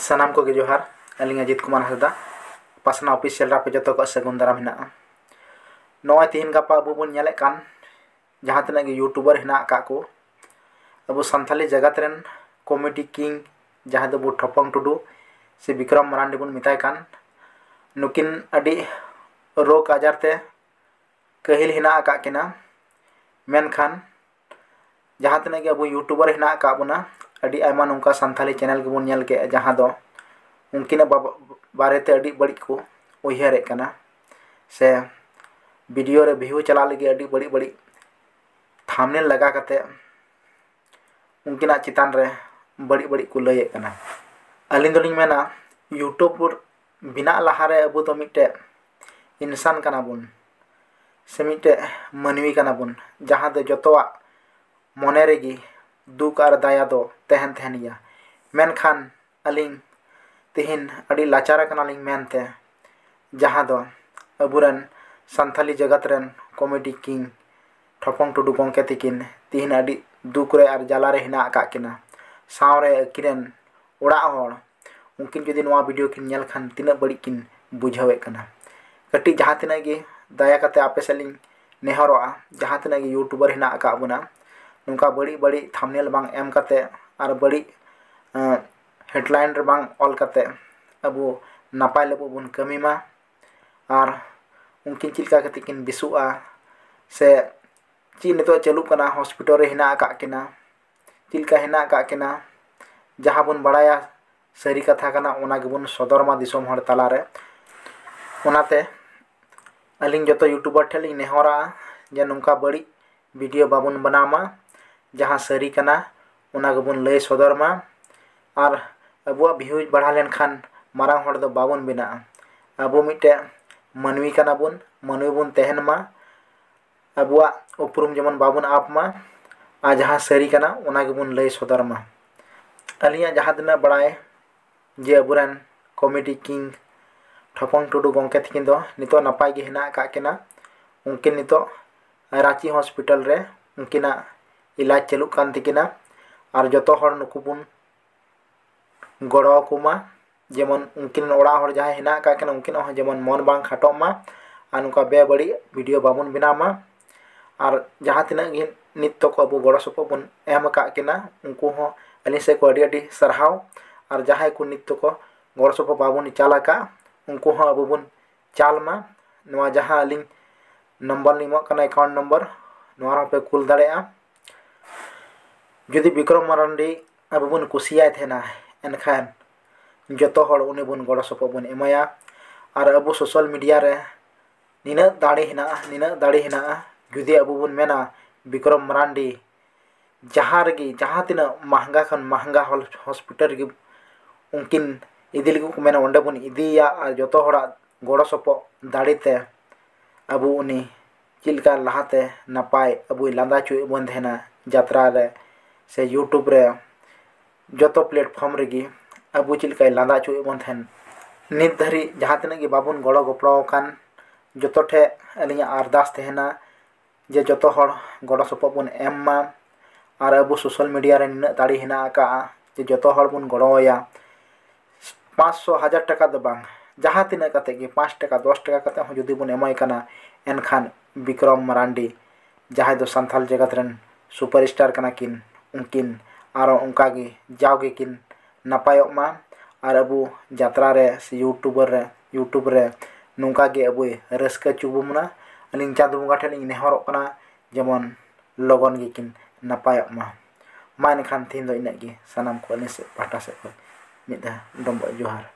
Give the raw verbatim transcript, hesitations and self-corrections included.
ᱥᱟᱱᱟᱢ ᱠᱚᱜᱮ ᱡᱚᱦᱟᱨ᱾ ᱟᱹᱞᱤᱧ ᱚᱡᱤᱛ ᱠᱩᱢᱟᱨ ᱦᱟᱸᱥᱫᱟ, ᱯᱟᱥᱱᱟ ᱚᱯᱷᱤᱥᱤᱭᱟᱞ ᱨᱮ ᱟᱯᱮ ᱡᱚᱛᱚ ᱠᱚᱣᱟᱜ ᱥᱟᱹᱜᱩᱱ ᱫᱟᱨᱟᱢ ᱦᱮᱱᱟᱜᱼᱟ᱾ ᱱᱚᱜᱼᱚᱭ ᱛᱤᱦᱤᱧ ᱜᱟᱯᱟ ᱟᱵᱚ ᱵᱚᱱ ᱧᱮᱞᱮᱫ ᱠᱟᱱ ᱡᱟᱦᱟᱸ ᱛᱤᱱᱟᱹᱜ ᱜᱮ ᱭᱩᱴᱩᱵᱟᱨ ᱦᱮᱱᱟᱜ ᱟᱠᱟᱫ ᱠᱚ, ᱟᱵᱚ ᱥᱟᱱᱛᱟᱞᱤ ᱡᱟᱜᱟᱛ ᱨᱮᱱ ᱠᱚᱢᱮᱰᱤ ᱠᱤᱝ ᱡᱟᱦᱟᱸᱭ ᱫᱚᱵᱚ ᱴᱷᱚᱯᱚᱝ ᱴᱩᱰᱩ ᱥᱮ ᱵᱤᱠᱨᱚᱢ ᱢᱟᱨᱟᱱᱰᱤ ᱵᱚᱱ ᱢᱮᱛᱟᱭ ᱠᱟᱱ, ᱱᱩᱠᱤᱱ ᱟᱹᱰᱤ ᱨᱳᱜᱽ ᱟᱡᱟᱨ ᱛᱮ ᱠᱟᱹᱦᱤᱞ ᱦᱮᱱᱟᱜ ᱟᱠᱟᱫ ᱠᱤᱱᱟ᱾ ᱢᱮᱱᱠᱷᱟᱱ ᱡᱟᱦᱟᱸ ᱛᱤᱱᱟᱹᱜ ᱜᱮ ᱟᱵᱚ ᱭᱩᱴᱩᱵᱟᱨ ᱦᱮᱱᱟᱜ ᱟᱠᱟᱫ ᱵᱚᱱᱟ, ᱟᱹᱰᱤ ᱟᱭᱢᱟ ᱱᱚᱝᱠᱟ ᱥᱟᱱᱛᱟᱞᱤ ᱪᱮᱱᱮᱞ ᱜᱮᱵᱚᱱ ᱧᱮᱞ ᱠᱮᱫᱼᱟ, ᱡᱟᱦᱟᱸ ᱫᱚ ᱩᱱᱠᱤᱱᱟᱜ ᱵᱟᱵ-, ᱵᱟᱨᱮᱛᱮ ᱟᱹᱰᱤ ᱵᱟᱹᱲᱤᱡ ᱠᱚ ᱩᱭᱦᱟᱹᱨᱮᱫ ᱠᱟᱱᱟ, ᱥᱮ ᱵᱷᱤᱰᱤᱭᱳ ᱨᱮ ᱵᱷᱤᱭᱩ ᱪᱟᱞᱟᱜ ᱞᱟᱹᱜᱤᱫ ᱟᱹᱰᱤ ᱵᱟᱹᱲᱤᱡ ᱵᱟᱹᱲᱤᱡ ᱛᱷᱟᱢᱵᱱᱮᱞ ᱞᱟᱜᱟ ᱠᱟᱛᱮ ᱩᱱᱠᱤᱱᱟᱜ ᱪᱮᱛᱟᱱ ᱨᱮ ᱵᱟᱹᱲᱤᱡ ᱵᱟᱹᱲᱤᱡ ᱠᱚ ᱞᱟᱹᱭᱮᱫ ᱠᱟᱱᱟ᱾ ᱟᱹᱞᱤᱧ ᱫᱚᱞᱤᱧ ᱢᱮᱱᱟ, ᱭᱩᱴᱩᱵ ᱵᱮᱱᱟᱜ ᱞᱟᱦᱟᱨᱮ ᱟᱵᱚ ᱫᱚ ᱢᱤᱫᱴᱮᱡ ᱤᱱᱥᱟᱱ ᱠᱟᱱᱟ ᱵᱚᱱ, ᱥᱮ ᱢᱤᱫᱴᱮᱡ ᱢᱟᱹᱱᱢᱤ ᱠᱟᱱᱟ ᱵᱚᱱ, ᱡᱟᱦᱟᱸ ᱫᱚ ᱡᱚᱛᱚᱣᱟᱜ ᱢᱚᱱᱮ ᱨᱮᱜᱮ ᱫᱩᱠ ᱟᱨ ᱫᱟᱭᱟ ᱫᱚ ᱛᱟᱦᱮᱱ ᱛᱟᱦᱮᱱ ᱜᱮᱭᱟ᱾ ᱢᱮᱱᱠᱷᱟᱱ ᱟᱹᱞᱤᱧ ᱛᱮᱦᱮᱧ ᱟᱹᱰᱤ ᱞᱟᱪᱟᱨ ᱟᱠᱟᱱᱟᱞᱤᱧ ᱢᱮᱱᱛᱮ, ᱡᱟᱦᱟᱸ ᱫᱚ ᱟᱵᱚᱨᱮᱱ ᱥᱟᱱᱛᱟᱞᱤ ᱡᱟᱜᱟᱛ ᱨᱮᱱ ᱠᱚᱢᱮᱰᱤ ᱠᱤᱝ ᱴᱷᱚᱯᱚᱝ ᱴᱩᱰᱩ ᱜᱚᱢᱠᱮ ᱛᱤᱠᱤᱱ ᱛᱤᱦᱤᱧ ᱟᱹᱰᱤ ᱫᱩᱠ ᱨᱮ ᱟᱨ ᱡᱟᱞᱟ ᱨᱮ ᱦᱮᱱᱟᱜ ᱟᱠᱟᱫ ᱠᱤᱱᱟ᱾ ᱥᱟᱶᱨᱮ ᱟᱹᱠᱤᱱ ᱨᱮᱱ ᱚᱲᱟᱜ ᱦᱚᱲ, ᱩᱱᱠᱤᱱ ᱡᱩᱫᱤ ᱱᱚᱣᱟ ᱵᱷᱤᱰᱤᱭᱳ ᱠᱤᱱ ᱧᱮᱞ ᱠᱷᱟᱱ ᱛᱤᱱᱟᱹᱜ ᱵᱟᱹᱲᱤᱡ ᱠᱤᱱ ᱵᱩᱡᱷᱟᱹᱣᱮᱫ ᱠᱟᱱᱟ᱾ ᱠᱟᱹᱴᱤᱡ ᱡᱟᱦᱟᱸ ᱛᱤᱱᱟᱹᱜ ᱜᱮ ᱫᱟᱭᱟ ᱠᱟᱛᱮ ᱟᱯᱮ ᱥᱮᱫ ᱞᱤᱧ ᱱᱮᱦᱚᱨᱚᱜᱼᱟ, ᱡᱟᱦᱟᱸ ᱛᱤᱱᱟᱹᱜ ᱜᱮ ᱭᱩᱴᱩᱵᱟᱨ ᱦᱮᱱᱟᱜ ᱟᱠᱟᱫ ᱵᱚᱱᱟ, ᱱᱚᱝᱠᱟ ᱵᱟᱹᱲᱤᱡ ᱵᱟᱹᱲᱤᱡ ᱛᱷᱟᱢᱵᱱᱮᱞ ᱵᱟᱝ ᱮᱢ ᱠᱟᱛᱮ ᱟᱨ ᱵᱟᱹᱲᱤᱡ, ᱮᱸ, ᱦᱮᱰᱞᱟᱭᱤᱱ ᱨᱮ ᱵᱟᱝ ᱚᱞ ᱠᱟᱛᱮ ᱟᱵᱚ ᱱᱟᱯᱟᱭ ᱞᱟᱹᱜᱤᱫ ᱵᱚᱱ ᱠᱟᱹᱢᱤ ᱢᱟ᱾ ᱟᱨ ᱩᱱᱠᱤᱱ ᱪᱮᱫ ᱞᱮᱠᱟ ᱠᱟᱛᱮ ᱠᱤᱱ ᱵᱮᱥᱚᱜᱼᱟ, ᱥᱮ ᱪᱮᱫ ᱱᱤᱛᱚᱜ ᱪᱟᱹᱞᱩᱜ ᱠᱟᱱᱟ, ᱦᱚᱥᱯᱤᱴᱟᱞ ᱨᱮ ᱦᱮᱱᱟᱜ ᱟᱠᱟᱫ ᱠᱤᱱᱟ, ᱪᱮᱫ ᱞᱮᱠᱟ ᱦᱮᱱᱟᱜ ᱟᱠᱟᱫ ᱠᱤᱱᱟ, ᱡᱟᱦᱟᱸ ᱵᱚᱱ ᱵᱟᱲᱟᱭᱟ ᱥᱟᱹᱨᱤ ᱠᱟᱛᱷᱟ ᱠᱟᱱᱟ, ᱚᱱᱟ ᱜᱮᱵᱚᱱ ᱥᱚᱫᱚᱨ ᱢᱟ ᱫᱤᱥᱚᱢ ᱦᱚᱲ ᱛᱟᱞᱟᱨᱮ᱾ ᱚᱱᱟᱛᱮ ᱟᱹᱞᱤᱧ ᱡᱚᱛᱚ ᱭᱩᱴᱩᱵᱟᱨ ᱴᱷᱮᱱ ᱞᱤᱧ ᱱᱮᱦᱚᱨᱟ ᱡᱮ ᱱᱚᱝᱠᱟ ᱵᱟᱹᱲᱤᱡ ᱵᱷᱤᱰᱤᱭᱳ ᱵᱟᱵᱚᱱ ᱵᱮᱱᱟᱣ ᱢᱟ, ᱡᱟᱦᱟᱸ ᱥᱟᱹᱨᱤ ᱠᱟᱱᱟ ᱚᱱᱟ ᱜᱮᱵᱚᱱ ᱞᱟᱹᱭ ᱥᱚᱫᱚᱨ ᱢᱟ᱾ ᱟᱨ ᱟᱵᱚᱣᱟᱜ ᱵᱷᱤᱭᱩᱡᱽ ᱵᱟᱲᱦᱟᱣ ᱞᱮᱱᱠᱷᱟᱱ ᱢᱟᱨᱟᱝ ᱦᱚᱲ ᱫᱚ ᱵᱟᱵᱚᱱ ᱵᱮᱱᱟᱜᱼᱟ᱾ ᱟᱵᱚ ᱢᱤᱫᱴᱮᱱ ᱢᱟᱹᱱᱢᱤ ᱠᱟᱱᱟ ᱵᱚᱱ, ᱢᱟᱹᱱᱢᱤ ᱵᱚᱱ ᱛᱟᱦᱮᱱ ᱢᱟ, ᱟᱵᱚᱣᱟᱜ ᱩᱯᱨᱩᱢ ᱡᱮᱢᱚᱱ ᱵᱟᱵᱚᱱ ᱟᱯ ᱢᱟ, ᱟᱨ ᱡᱟᱦᱟᱸ ᱥᱟᱹᱨᱤ ᱠᱟᱱᱟ ᱚᱱᱟ ᱜᱮᱵᱚᱱ ᱞᱟᱹᱭ ᱥᱚᱫᱚᱨ ᱢᱟ᱾ ᱟᱹᱞᱤᱧᱟᱜ ᱡᱟᱦᱟᱸ ᱛᱤᱱᱟᱹᱜ ᱵᱟᱲᱟᱭ ᱡᱮ ᱟᱵᱚᱨᱮᱱ ᱠᱚᱢᱮᱰᱤ ᱠᱤᱝ ᱴᱷᱚᱯᱚᱝ ᱴᱩᱰᱩ ᱜᱚᱢᱠᱮ ᱛᱤᱠᱤᱱ ᱫᱚ ᱱᱤᱛᱚᱜ ᱱᱟᱯᱟᱭ ᱜᱮ ᱦᱮᱱᱟᱜ ᱟᱠᱟᱫ ᱠᱤᱱᱟ᱾ ᱩᱱᱠᱤᱱ ᱱᱤᱛᱚᱜ ᱨᱟᱸᱪᱤ ᱦᱚᱥᱯᱤᱴᱟᱞ ᱨᱮ ᱩᱱᱠᱤᱱᱟᱜ ᱤᱞᱟᱡᱽ ᱪᱟᱹᱞᱩᱜ ᱠᱟᱱ ᱛᱟᱹᱠᱤᱱᱟ᱾ ᱟᱨ ᱡᱚᱛᱚ ᱦᱚᱲ ᱱᱩᱠᱩ ᱵᱚᱱ ᱜᱚᱲᱚ ᱟᱠᱚ ᱢᱟ᱾ ᱡᱮᱢᱚᱱ ᱩᱱᱠᱤᱱ ᱚᱲᱟᱜ ᱦᱚᱲ ᱡᱟᱦᱟᱸᱭ ᱦᱮᱱᱟᱜ ᱟᱠᱟᱫ ᱠᱤᱱᱟ, ᱩᱱᱠᱤᱱᱟᱜ ᱦᱚᱸ ᱡᱮᱢᱚᱱ ᱢᱚᱱ ᱵᱟᱝ ᱠᱷᱟᱴᱚᱜ ᱢᱟ ᱟᱨ ᱱᱚᱝᱠᱟ ᱵᱮᱵᱟᱹᱲᱤᱡ video ᱵᱟᱵᱚᱱ ᱵᱮᱱᱟᱣ ᱢᱟ᱾ ᱟᱨ ᱡᱟᱦᱟᱸ ᱛᱤᱱᱟᱹᱜ ᱜᱮ ᱱᱤᱛ ᱛᱚᱠᱚ ᱟᱵᱚ ᱜᱚᱲᱚ ᱥᱚᱯᱚᱦᱚᱫ ᱵᱚᱱ ᱮᱢ ᱟᱠᱟᱫ ᱠᱤᱱᱟ, ᱩᱱᱠᱩ ᱦᱚᱸ ᱟᱹᱞᱤᱧ ᱥᱮᱫ ᱠᱷᱚᱱ ᱟᱹᱰᱤ ᱟᱹᱰᱤ ᱥᱟᱨᱦᱟᱣ᱾ ᱟᱨ ᱡᱟᱦᱟᱸᱭ ᱠᱚ ᱱᱤᱛ ᱛᱚᱠᱚ ᱜᱚᱲᱚ ᱥᱚᱯᱚᱦᱚᱫ ᱵᱟᱵᱚᱱ ᱪᱟᱞ ᱟᱠᱟᱫ, ᱩᱱᱠᱩ ᱦᱚᱸ ᱟᱵᱚ ᱵᱚᱱ ᱪᱟᱞ ᱢᱟ᱾ ᱱᱚᱣᱟ ᱡᱟᱦᱟᱸ ᱟᱹᱞᱤᱧ number ᱞᱤᱧ ᱮᱢᱚᱜ ᱠᱟᱱᱟ, account number, ᱱᱚᱣᱟ ᱨᱮᱦᱚᱸ ᱯᱮ ᱠᱩᱞ ᱫᱟᱲᱮᱭᱟᱜᱼᱟ᱾ ᱡᱩᱫᱤ ᱵᱤᱠᱨᱚᱢ ᱢᱟᱨᱟᱱᱰᱤ ᱟᱵᱚ ᱵᱚᱱ ᱠᱩᱥᱤᱭᱟᱭ ᱛᱟᱦᱮᱱᱟ, ᱮᱱᱠᱷᱟᱱ ᱡᱚᱛᱚ ᱦᱚᱲ ᱩᱱᱤ ᱵᱚᱱ ᱜᱚᱲᱚ ᱥᱚᱯᱚᱦᱚᱫ ᱵᱚᱱ ᱮᱢᱟᱭᱟ᱾ ᱟᱨ ᱟᱵᱚ social media ᱨᱮ ᱱᱤᱱᱟᱹᱜ ᱫᱟᱲᱮ ᱦᱮᱱᱟᱜᱼᱟ, ᱱᱤᱱᱟᱹᱜ ᱫᱟᱲᱮ ᱦᱮᱱᱟᱜᱼᱟ, ᱡᱩᱫᱤ ᱟᱵᱚ ᱵᱚᱱ ᱢᱮᱱᱟ ᱵᱤᱠᱨᱚᱢ ᱢᱟᱨᱟᱱᱰᱤ ᱡᱟᱦᱟᱸ ᱨᱮᱜᱮ, ᱡᱟᱦᱟᱸ ᱛᱤᱱᱟᱹᱜ ᱢᱟᱦᱜᱟ ᱠᱷᱚᱱ ᱢᱟᱦᱜᱟ ᱦᱚᱞ-, hospital ᱨᱮᱜᱮ ᱩᱱᱠᱤᱱ ᱤᱫᱤ ᱞᱟᱹᱜᱤᱫ ᱠᱚ ᱢᱮᱱᱟ, ᱚᱸᱰᱮ ᱵᱚᱱ ᱤᱫᱤᱭᱮᱭᱟ᱾ ᱟᱨ ᱡᱚᱛᱚ ᱦᱚᱲᱟᱜ ᱜᱚᱲᱚ ᱥᱚᱯᱚᱦᱚᱫ ᱫᱟᱲᱮ ᱛᱮ ᱟᱵᱚ ᱩᱱᱤ ᱪᱮᱫ ᱞᱮᱠᱟ ᱞᱟᱦᱟᱛᱮ ᱱᱟᱯᱟᱭ ᱟᱵᱚᱭ ᱞᱟᱸᱫᱟ ᱦᱚᱪᱚᱭᱮᱫ ᱵᱚᱱ ᱛᱟᱦᱮᱱᱟ ᱡᱟᱛᱨᱟ ᱨᱮ ᱥᱮ YouTube ᱨᱮ, ᱡᱚᱛᱚ platform ᱨᱮᱜᱮ ᱟᱵᱚ ᱪᱮᱫ ᱞᱮᱠᱟᱭ ᱞᱟᱸᱫᱟ ᱦᱚᱪᱚᱭᱮᱫ ᱵᱚᱱ ᱛᱟᱦᱮᱱ᱾ ᱱᱤᱛ ᱫᱷᱟᱹᱨᱤᱡ ᱡᱟᱦᱟᱸ ᱛᱤᱱᱟᱹᱜ ᱜᱮ ᱵᱟᱵᱚᱱ ᱜᱚᱲᱚ ᱜᱚᱯᱚᱲᱚ ᱟᱠᱟᱱ, ᱡᱚᱛᱚ ᱴᱷᱮᱱ ᱟᱹᱞᱤᱧᱟᱜ ᱟᱨᱫᱟᱥ ᱛᱟᱦᱮᱱᱟ ᱡᱮ ᱡᱚᱛᱚ ᱦᱚᱲ ᱜᱚᱲᱚ ᱥᱚᱯᱚᱦᱚᱫ ᱵᱚᱱ ᱮᱢ ᱢᱟ᱾ ᱟᱨ ᱟᱵᱚ social media ᱨᱮ ᱱᱤᱱᱟᱹᱜ ᱫᱟᱲᱮ ᱦᱮᱱᱟᱜ ᱟᱠᱟᱫᱼᱟ ᱡᱮ ᱡᱚᱛᱚ ᱦᱚᱲ ᱵᱚᱱ ᱜᱚᱲᱚᱣᱟᱭᱟ᱾ ᱯᱟᱸᱪᱥᱚ, ᱦᱟᱡᱟᱨ ᱴᱟᱠᱟ ᱫᱚ ᱵᱟᱝ, ᱡᱟᱦᱟᱸ ᱛᱤᱱᱟᱹᱜ ᱠᱟᱛᱮ ᱜᱮ, ᱯᱟᱸᱪ ᱴᱟᱠᱟ, ᱫᱚᱥ ᱴᱟᱠᱟ ᱠᱟᱛᱮ ᱦᱚᱸ ᱡᱩᱫᱤ ᱵᱚᱱ ᱮᱢᱟᱭ ᱠᱟᱱᱟ, ᱮᱱᱠᱷᱟᱱ ᱵᱤᱠᱨᱚᱢ ᱢᱟᱨᱟᱱᱰᱤ, ᱡᱟᱦᱟᱸᱭ ᱫᱚ ᱥᱟᱱᱛᱟᱲ ᱡᱟᱜᱟᱛ ᱨᱮᱱ superstar ᱠᱟᱱᱟ ᱠᱤᱱ, ᱩᱱᱠᱤᱱ ᱟᱨᱚ ᱚᱱᱠᱟ ᱜᱮ ᱡᱟᱣ ᱜᱮᱠᱤᱱ ᱱᱟᱯᱟᱭᱚᱜ ᱢᱟ᱾ ᱟᱨ ᱟᱵᱚ ᱡᱟᱛᱨᱟ ᱨᱮ ᱥᱮ YouTuber ᱨᱮ, YouTube ᱨᱮ ᱱᱚᱝᱠᱟ ᱜᱮ ᱟᱵᱚᱭ ᱨᱟᱹᱥᱠᱟᱹ ᱦᱚᱪᱚ ᱵᱚᱱᱟ᱾ ᱟᱹᱞᱤᱧ ᱪᱟᱸᱫᱚ ᱵᱚᱸᱜᱟ ᱴᱷᱮᱱ ᱞᱤᱧ ᱱᱮᱦᱚᱨᱚᱜ ᱠᱟᱱᱟ, ᱡᱮᱢᱚᱱ ᱞᱚᱜᱚᱱ ᱜᱮᱠᱤᱱ ᱱᱟᱯᱟᱭᱚᱜ ᱢᱟ᱾ ᱢᱟ ᱮᱱᱠᱷᱟᱱ ᱛᱮᱦᱮᱧ ᱫᱚ ᱤᱱᱟᱹᱜ ᱜᱮ, ᱥᱟᱱᱟᱢ ᱠᱚ ᱟᱹᱞᱤᱧ ᱥᱮᱫ ᱯᱟᱦᱴᱟ ᱥᱮᱫ ᱠᱷᱚᱱ ᱢᱤᱫ ᱫᱷᱟᱣ ᱰᱚᱸᱵᱚᱜ ᱡᱚᱦᱟᱨ᱾